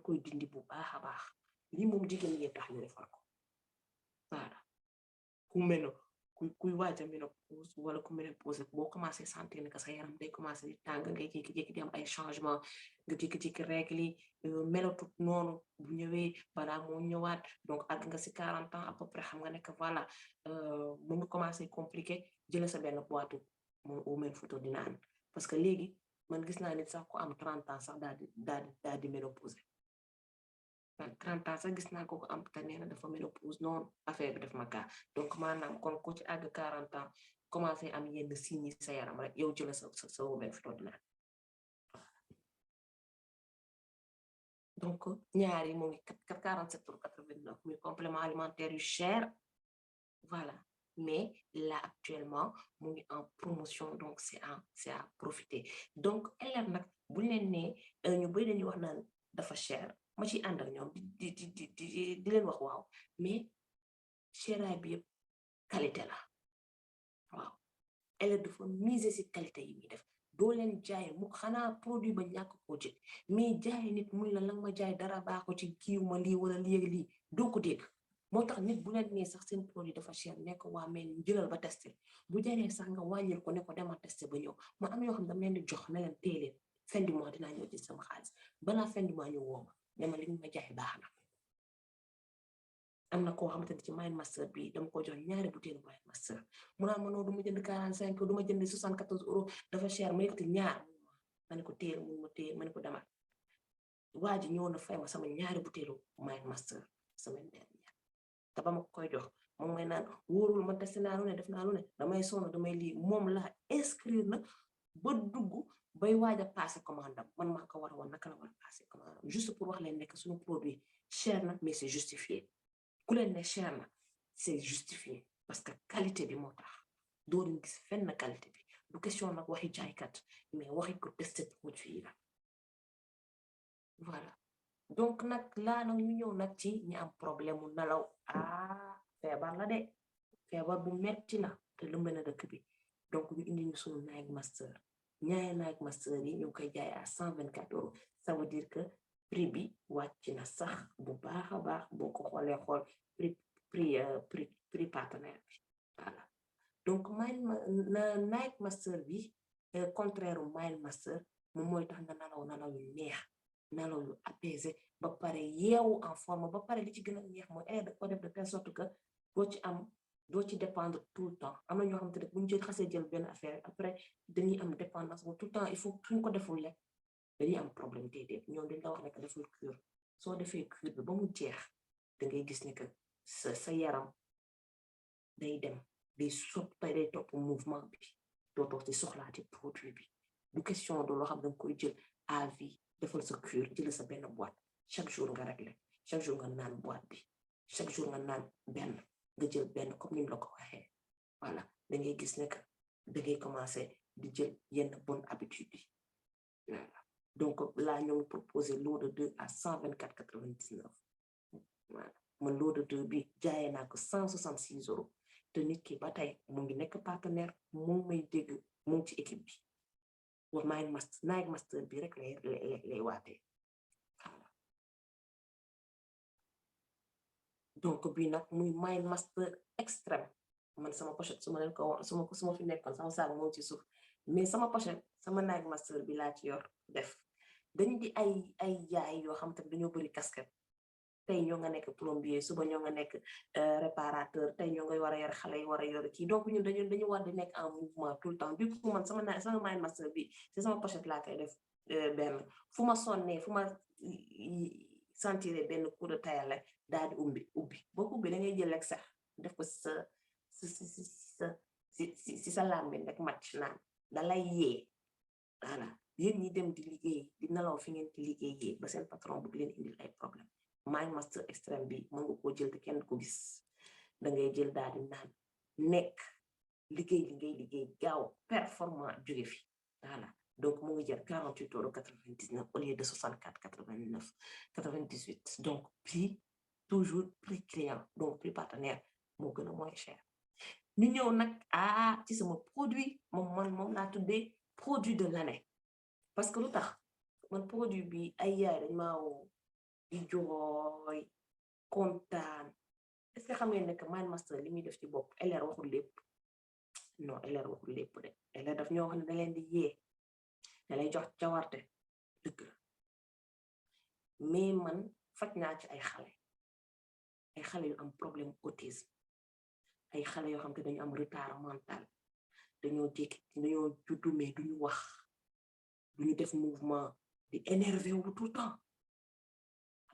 koy dindi bu baax a baax lii moom jigéen ñi tax ñu defar ko voilà ku mel kuy waaj a ménopause wala ku ménopause boo commencé sentir que sa yaram day commencé di tàng ngay jékki-jékki di am ay changement nga jékki-jékki règle yi melatut noonu bu ñëwee balaa moo ñëwaat donc àgg nga si 40 ans à peu près xam nga nekk voilà mu ngi commencé compliqué jële sa benn boîte au même photo di naan parce que léegi man gis naa nit sax ku am 30 ans sax daal di ménopause 30 ans sax gis naa ko am te nee na dafa ménopause noonu affaire bi daf ma kaa donc maanaam kon ku ci àgg 40 ans commencé am yenn signes sa yaram rek yow jëla sa wobeen fi toog naan donc ñaar yi mu ngi 47 pour 89 muy complément alimentaire yu cher voilà mais là actuellement mu ngi en promotion donc c'est à profiter donc LR nag bu leen ne ñu bëri dañuy wax naan dafa cher ma ci ànd ak ñoom di leen wax waaw mais chéraay bi yëpp qualité la waaw elle dafa miser ci qualité yi muy def doo leen jaay mu xanaa produit ba ñàkk koo jël mais jaay nit muy la ma jaay dara baaxu ci kiiw ma lii wala lii doo ko dégg moo tax nit bu leen nee sax seen produit dafa cher nekk waa mais jëlal ba testé bu jaree sax nga wàññil ko ne ko demal testé ba ñëw ma am yoo xam dama leen di jox ne leen téye leen fin du mois dinaa ñëw jël sama xaalis balaa fin du mois ñu woo ma ne ma li ma jaay baax na am na koo xamante ne ci Mind Master bi dama ko jox ñaari butéelu Mind Master mu naan ma noonu du ma jënd 45 du ma jënd 74 euros dafa cher ma yëkkati ñaar ma ne ko téel mu ma téye ma ne ko demal waa ji ñëw na fay ma sama ñaari butéelu Mind Master semaine dernière te ba ma koy jox moom may naan wóorul ma testé naa lu ne def naa lu ne damay sonn damay lii moom la inscrire na ba dugg bay waaj a passé commande man maa ko war a woon naka la war a passé commande juste pour wax leen nekk suñu produit cher na mais c'est justifié ku leen ne cher na c'est justifié parce que qualité bi moo tax doo leen gis fenn qualité bi du question nag waxi jaaykat mais waxi ko testé produit yi la voilà donc nag laa nag ñu ñëw nag ci ñi am problème mu nelaw feebar la de feebar bu metti la te lëmbe na dëkk bi donc ñu indi ñu sunu Night Master ñaari Night Master yi ñu koy jaay à 124 euros ça veut dire que prix bi wàcc na sax bu baax a baax boo ko xoolee xool prix partenaire bi voilà donc Night Master bi contraire Mind Master moom mooy tax nga nalaw yu neex nalaw yu apaisé ba pare yeewu en forme ba pare li ci gën a neex mooy da ko def de telle sorte que doo ci dépendre tout le temps am na ñoo xamante ne bu ñu xasee jël benn affaire après dañuy am dépendance ba tout le temps il faut suñ ko deful lekk dañuy am problème déedéet ñoom dañ la wax ne que deful cure soo defee cure bi ba mu jeex da ngay gis ne que sa yaram day dem day topp mouvement bi dootoo ci soxlaati produit bi du question de loo xam danga koy jël à vie defal sa cure jël sa benn boîte chaque jour nga réglé chaque jour nga naan boîte bi chaque jour nga naan benn nga jël benn comme ni mu la ko waxee voilà da ngay gis ne que da ngay commencer di jël yenn bonne habitude yi voilà donc là ñoo ngi proposé lot de 2 à 124,99 voilà man lot de 2 bi jaayee naa ko 166 euros te nit ki ba tey mu ngi nekk partenaire mu may dégg mu ngi ci équipe bi wax Night Master bi rek lay waatee donc bi nag muy Mind Master extrême man sama pochette su ma leen ko wax su ma fi nekkoon sama saag moo ci suuf mais sama pochette sama Night Master bi laa ci yor def dañu di ay jaay yoo xam te dañoo bëri casquette tey ñoo nga nekk plombier suba ñoo nga nekk réparateur tey ñoo ngay war a yor xale yi war a yor kii donc ñun dañu war di nekk en mouvement tout le temps du coup man sama Mind Master bi ci sama pochette laa koy def benn fu ma sonnee fu ma sentiré benn coup de tayal daal di ubbi boo ko ubbi da ngay jël rek sax def ko si sa làmmiñ rek match naan da lay yee voilà yéen ñi dem di liggéey di nelaw fi ngeen di liggéeyee ba seen patron bëgg leen indil ay problème Mind Master extrême bi mën nga koo jël te kenn ko gis da ngay jël daal di naan nekk liggéey gaaw performant jóge fi voilà donc mu ngi jar 48,99 € au lieu de 64,98 donc prix toujours prix client donc prix partenaire moo gën a moins cher ñu ñëw nag ci sama produit moom laa tuddee produit de l'année parce que lu tax man produit bi ay yaay dañ maa woo di jooy kontaan est-ce que xam ngeen ne que Mind Master li muy def ci bopp LR waxul lépp non LR waxul lépp de LR daf ñoo wax ne da leen di yee da lay jox cawarte dëgg la mais man faj naa ci ay xale yu am problème autisme ay xale yoo xam te dañu am retard mental dañoo juddu mais duñu wax duñu def mouvement di énervé wu tout le temps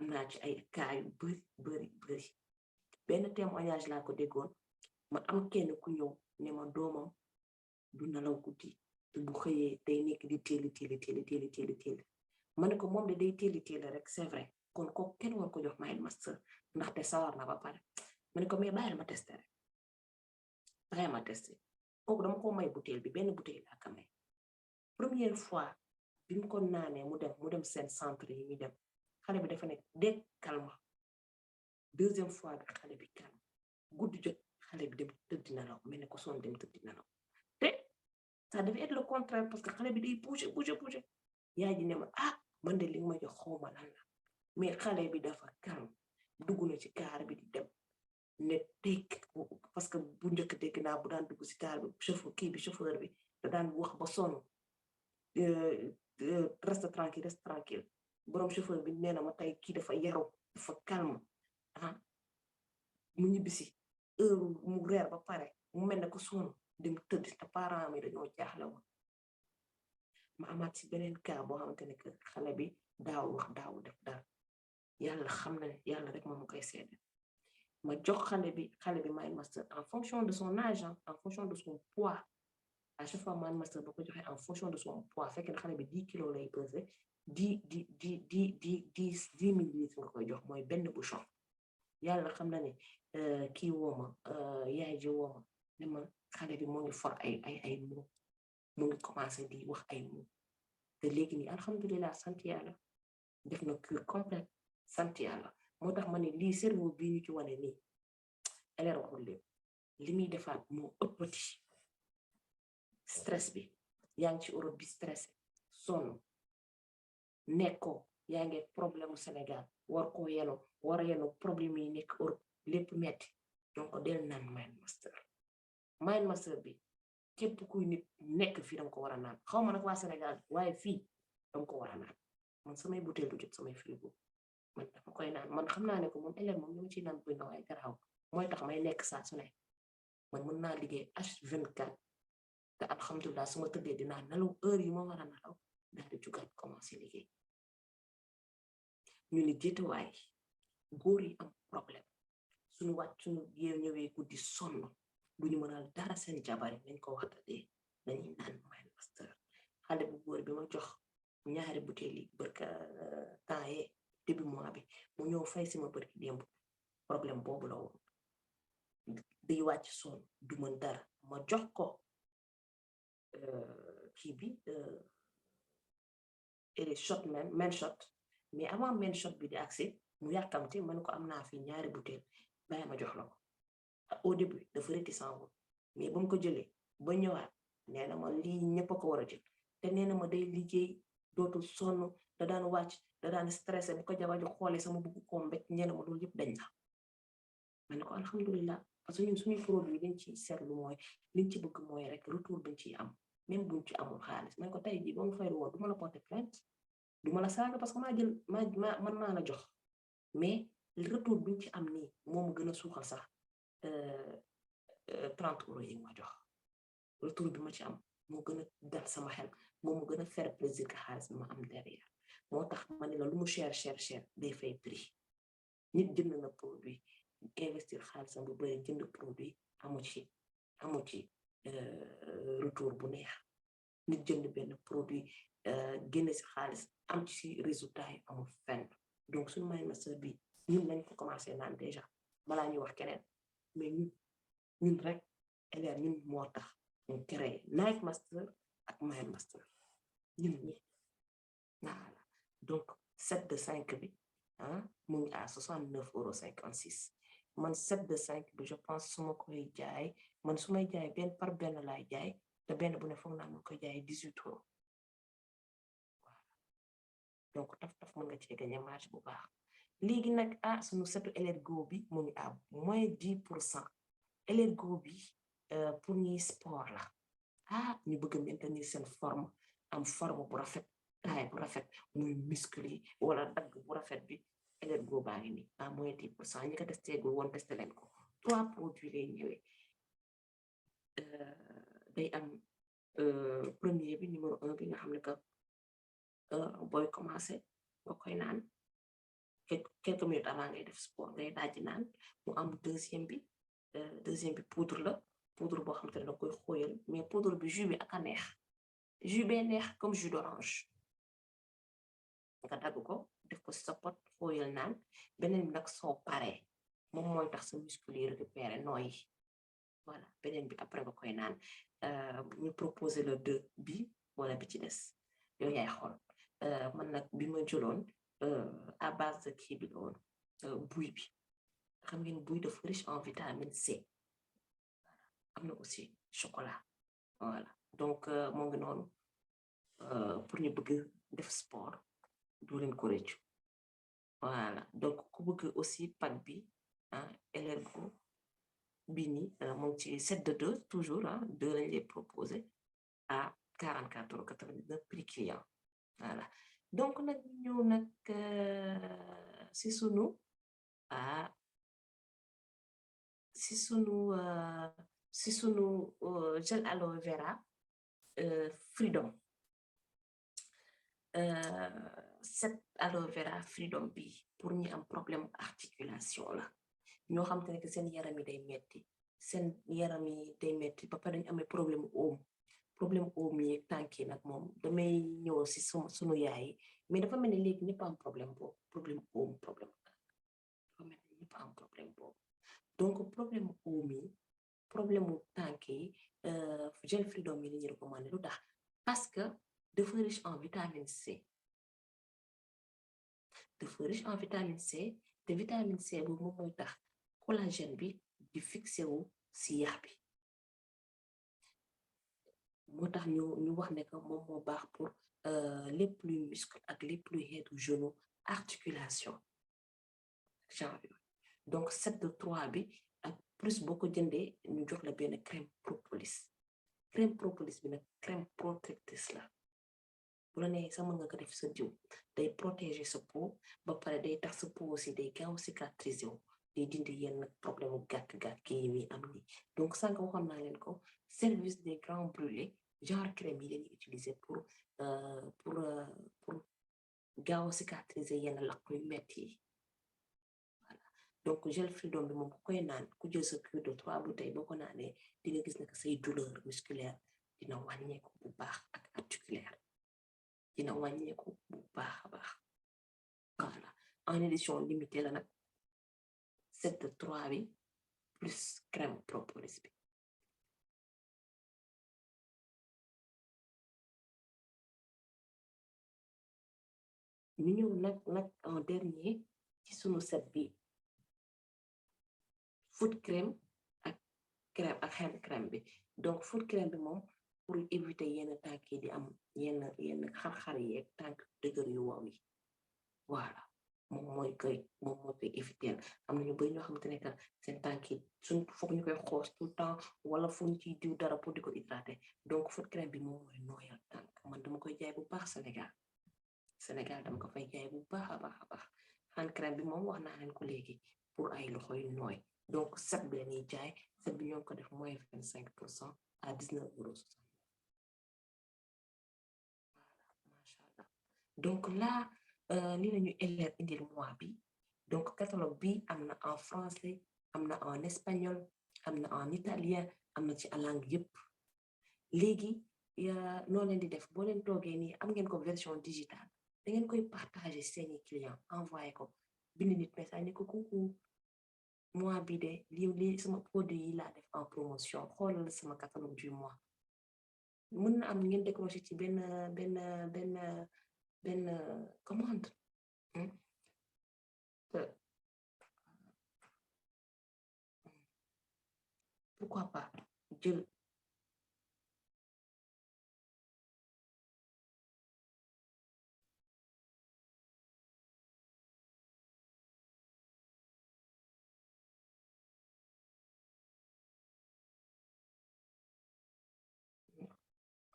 am naa ci ay cas yu bëri benn témoignage laa ko déggoon ma am kenn ku ñëw ne ma doomam du nelaw guddi te bu xëyee day nekk di téeli ma ne ko moom de day téeli rek c'est vrai kon ko kenn war ko jox Mind Master ndaxte sawar na ba pare ma ne ko mais bàyyil ma testé rek bàyyil ma testé kooku dama ko may bouteille bi benn bouteille laa ko may première fois bi mu ko naanee mu dem seen centre yi ñu dem xale bi dafa nekk dégg calme deuxième fois bi xale bi calme guddi jot xale bi dem tëdd nelaw mel ne ko soon dem tëdd nelaw te ça devait être le contraire parce que xale bi day bouger yaay ji ne ma man de li nga ma jox xawma lan la mais xale bi dafa calme dugg na ci kaar bi di dem ne dégg parce que bu njëkk dégg naa bu daan dugg ci kaar bi chauffeur bi da daan wax ba sonn reste tranquille borom chauffeur bi nee na ma tey kii dafa yaru dafa calme mu ñibbisi heure mu reer ba pare mu mel ne ko sonn dem tëdd te parents mi dañoo jaaxle woon ma amaat ci beneen cas boo xamante ne que xale bi daawul wax daawul def dara yàlla xam na ne yàlla rek moom koy seede ma jox xale bi Mind Master en fonction de son âge en fonction de son poids à chaque fois Mind Master boo ko joxee en fonction de son poids fekk na xale bi 10 kilos lay peser 10 millilitres nga koy jox mooy benn bouchon yàlla xam na ne kii wooma yaay ji wooma ne ma xale bi moo ngi for ay mots mu ngi commencé di wax ay mots te léegi nii alhamdulilah sant yàlla def na cure complète sant yàlla moo tax ma ne lii cerveau bii ñu ci wane nii LR waxul lépp li muy defaat moo ëppati stress bi yaa ngi ci Europe bi stressé sonn nekkoo yaa ngi problème mu Sénégal war a yenu problème yi nekk Europe lépp metti donc del naan Mind Master bi képp kuy nit nekk fii danga ko war a naan xaw ma nag waa Sénégal waaye fii danga ko war a naan man samay bouteille du jot samay frigo man dama koy naan man xam naa ne ko moom élève moom li ma ciy naan buy na waaye garaaw mooy tax may nekk saa su ne man mën naa liggéey H24 te alhamdulilah su ma tëddee dinaa nelaw heure yi ma war a nelaw daal di jugaat commencé liggéey ñu ni jéetuwaay góor yi am problème suñu ñëwee guddi sonn duñu mënal dara seen jabari nañ ko waxtaanee dañuy naan Mind Master xale bu góor bi ma jox ñaari bouteille yi barka temps yi début mois bi mu ñëw fay si ma barki démb problème boobu la woon day wàcc sonn du mën dara ma jox ko kii bi shot men shot mais avant men shot bi di accès mu yàkkamte man ko am naa fi ñaari bouteille bàyyi ma jox la ko au début dafa réticent woon mais ba mu ko jëlee ba ñëwaat nee na ma lii ñëpp a ko war a jël te nee na ma day liggéey dootul sonn da daan wàcc da daan stressé bu ko jabar ji xoolee sama bugg ko mbéj nee na ma loolu yëpp dañ na ma ne ko alhamdulilah parce que ñun suñuy produit liñ ci seetlu mooy liñ ci bëgg mooy rek retour biñ ciy am même buñ ci amul xaalis man ko tey jii ba mu fay woon du ma la porter plainte du ma la saaga parce que man maa la jox mais retour biñ ci am nii moom gën a suuxal sax 30 euros yi ma jox retour bi ma ci am moo gën a dal sama xel moom mu gën a faire plaisir que xaalis bi ma am derrière moo tax ma ne la lu mu cher day fay prix nit jënd na produit investir xaalisam bu bari jënd produit amu ci retour bu neex nit jënd benn produit génne si xaalis am ci résultat yi amul fenn donc suñu Mind Master bi ñun lañ ko commencé naan déjà balaa ñuy wax keneen mais ñun rek LR ñun moo tax ñu créé Night Master ak Mind Master ñun ñi voilà donc 7 de 5 bi mu ngi à 69,56 €. Man 7 de 5 bi je pense su ma koy jaay man su may jaay benn par benn laay jaay te benn bu ne foog naa mu koy jaay 18 €. donc taf mën nga cee gagné marge bu baax léegi nag sunu setu Elergo bi mu ngi à moins 10%. Elergo bi pour ñuy sport la ñu bëgg maintenir seen forme am forme bu rafet taille bu rafet muy musclé wala dagg bu rafet bi Elergo baa ngi nii à moins 10%. ñi ko testé gul woon testé leen ko 3 produits lay ñëwee day am premier bi numéro 1 bi nga xam ne que booy commencé nga koy naan quelques minutes avant ngay def sport ngay dajji naan mu am deuxième bi poudre la poudre boo xam te ne da koy xóoyal mais poudre bi jus bi ak a neex jus bee neex comme jus d'orange nga dagg ko def ko si sa pot xóoyal naan beneen bi nag soo paree moom mooy tax sa muscle yi récupérer nooyi voilà beneen bi après nga koy naan ñu proposer le 2 bi wala bi ci des yow yaay xool man nag bi ma jëloon à base de kii bi woon buy bi xam ngeen buy dafa riche en vitamine C am na aussi chocolat voilà donc moo ngi noonu pour ñu bëgg def sport doo leen ko rëccu voilà donc ku bëgg aussi pack bi Elergo bi ni moo ngi ci 7 de 2 toujours 2 lañ lay proposer à 44,99 € prix client voilà donc nag ñëw nag si sunu gel aloe vera freedom set aloe vera freedom bi pour ñi am problème articulation la ñoo xam te ne que seen yaram yi day metti ba pare dañu amee problème oom yi tànk yi nag moom damay ñëw si sunu yaay yi mais dafa mel ni léegi ñëpp am problème boobu problème oom dafa mel ni ñëpp am problème boobu donc problème oom yi problème mu tànk yi gel freedom yi la ñu recommandé lu tax parce que dafa riche en vitamine C te vitamine C boobu moom mooy tax collagène bi di fixé wu si yax bi moo tax ñu wax ne que moom moo baax pour lépp luy muscle ak lépp luy xeetu genou articulation genre yooyu donc 7 de 3 bi ak plus boo ko jëndee ñu jox la benn crème propolis bi nag crème protectrice la bu la nee sax mën nga ko def sa diw day protéger sa peau ba pare day tax sa peau aussi day gaaw cicatriser wu day dindi yenn problème mu gàkk-gàkk yi muy am ni donc sànq waxoon naa leen ko service des grands brûlés genre crème yi lañuy utiliser pour gaaw cicatriser yenn lakk yu metti yi voilà donc gel freedom bi moom ku koy naan ku jël sa cure de 3 bouteilles boo ko naanee di nga gis ne que say douleur musculaire dina wàññeeku bu baax ak articulaire dina wàññeeku bu baax a baax voilà en édition limitée la nag 7 de 3 bi plus crème propolis bi ñu ñëw nag en dernier ci sunu set bi foot crème ak hand crème bi donc foot crème bi moom pour éviter yenn tànk yi di am yenn xar-xar yi ak tànk dëgër yu wow yi voilà moom mooy koy éviter am na ñu bari ñoo xamante ne que seen tànk yi suñ foog ñu koy xoos tout le temps wala fu ñu ciy diw dara pour di ko hydrater donc foot crème bi moom mooy nooyal tànk man dama koy jaay bu baax Sénégal dama ko fay jaay bu baax a baax hand crème bi moom wax naa leen ko léegi pour ay loxo yu nooy donc set bi lañuy jaay set bi ñoo ko def moins 25% à 19,69 €. Macha allah donc là li lañu Eller indil mois bi donc catalogue bi am na en français am na en espagnol am na en italien am na ci langue yëpp léegi noo leen di def boo leen toogee nii am ngeen ko version digitale da ngeen koy partager seeni client envoyé ko bind nit message ne ko coucou mois bi de lii sama produit yi laa def en promotion xoolal sama catalogue du mois mën na am ngeen décroché ci benn commande pourquoi pas jël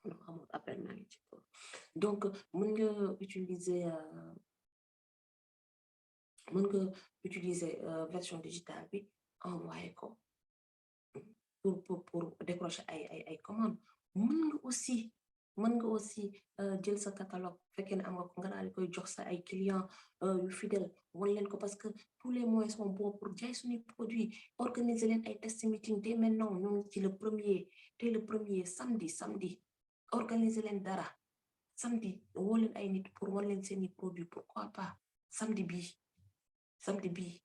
amul appel maa ngi ci donc mën nga utiliser version digitale bi envoyé ko pour décrocher ay commande mën nga aussi jël sa catalogue fekkee ne am nga ko nga daal di koy jox sa ay clients yu fidèle wan leen ko parce que tous les moyens sont bons pour jaay suñu produit organiser leen ay test meeting dès maintenant ñoo ngi ci le premier samedi organiser leen dara samedi woo leen ay nit pour wan leen seeni produit pourquoi pas samedi bii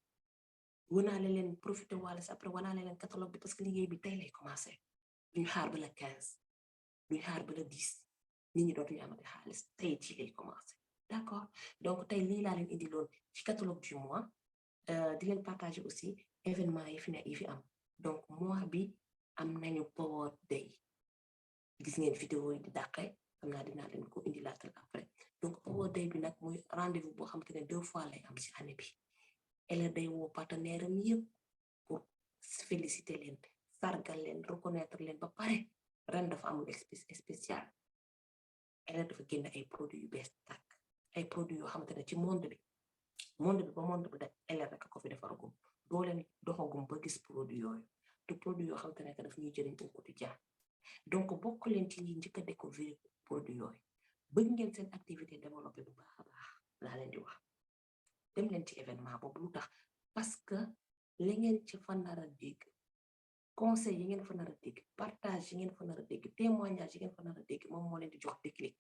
wanaale leen profité wala sa après wanaale leen catalogue bi parce que liggéey bi tey lay commencé duñu xaar ba le 15 duñu xaar ba le 10 nit ñi dootuñu amati xaalis tey ci lay commencé d'accord donc tey lii laa leen indi loon ci catalogue du mois di leen partager aussi événement yi fi am donc mois bi am nañu Power Day gis ngeen vidéo yi di dàqe xam naa dinaa leen ko indi laatal après donc Power Day bi nag muy rendez-vous boo xam te ne 2 fois lay am ci année bi elle day woo partenaire am yëpp pour féliciter leen sargal leen reconnaître leen ba pare ren dafa amul spécial elle dafa génn ay produits yu bees tàkk ay produits yoo xamante ne ci monde bi ba monde bi da elle rek ko fi defaragum doo leen doxagum ba gis produit yooyu te produit yoo xamante ne que daf ñuy jëriñ au quotidien donc bokk leen ci ñi njëkk a découvrir produit yooyu bëgg ngeen seen activité développé bu baax a baax laa leen di wax dem leen ci événement boobu lu tax parce que la ngeen ci fa nar a dégg conseil yi ngeen fa nar a dégg partage yi ngeen fa nar a dégg témoignage yi ngeen fa nar a dégg moom moo leen di jox déclic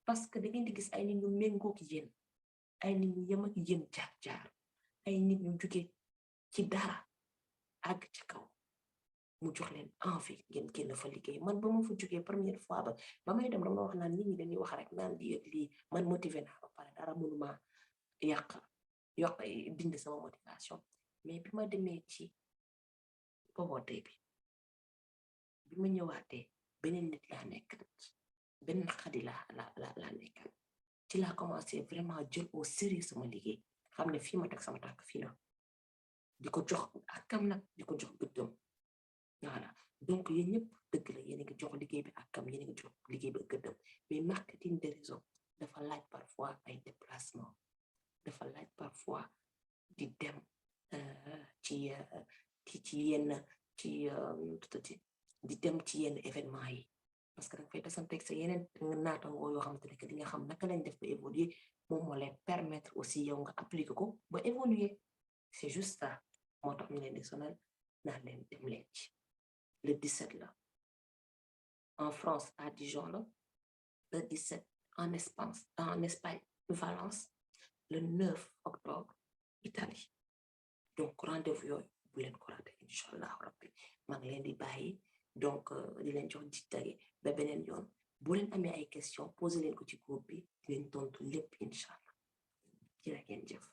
parce que da ngeen di gis ay nit ñu méngoog yéen ay nit ñu yem ak yéen jaar ay nit ñu jóge ci dara àgg ci kaw mu jox leen envie ngeen génn fa liggéey man ba ma fa jógee première fois ba may dem dama wax naan nit ñi dañuy wax rek naan lii man motivé naa ba pare dara mënuma yokk dindi sama motivation mais bi ma demee ci Power Day bi ma ñëwaatee beneen nit laa nekk benn xadi laa nekkal ci laa commencé vraiment jël au sérieux sama liggéey xam ne fii ma teg sama tànk fii la di ko jox akam nag di ko jox gëddëm voilà donc yéen ñëpp dëgg la yéen a ngi jox liggéey bi akam yéen a ngi jox liggéey bi gëddëm mais marketing de réseau dafa laaj parfois ay déplacement dafa laaj parfois di dem ci yenn di dem ci yenn événement yi parce que danga fay tasanteeg sa yeneen naatangoo yoo xamante ne que di nga xam naka lañ def ba évoluer moom moo leen permettre aussi yow nga appliquer ko ba évoluer c'est juste ça moo tax ñu leen di sonal naan leen dem leen ci le 17 la en France à Dijon la le 17 en Espagne Valence le 9 octobre Italie donc rendez-vous yooyu bu leen ko raté inchallah rabbi maa ngi leen di bàyyi donc di leen jox dig daje ba beneen yoon bu leen amee ay questions poser leen ko ci groupe bi di leen tontu lépp inchallah jërë ngeen jëf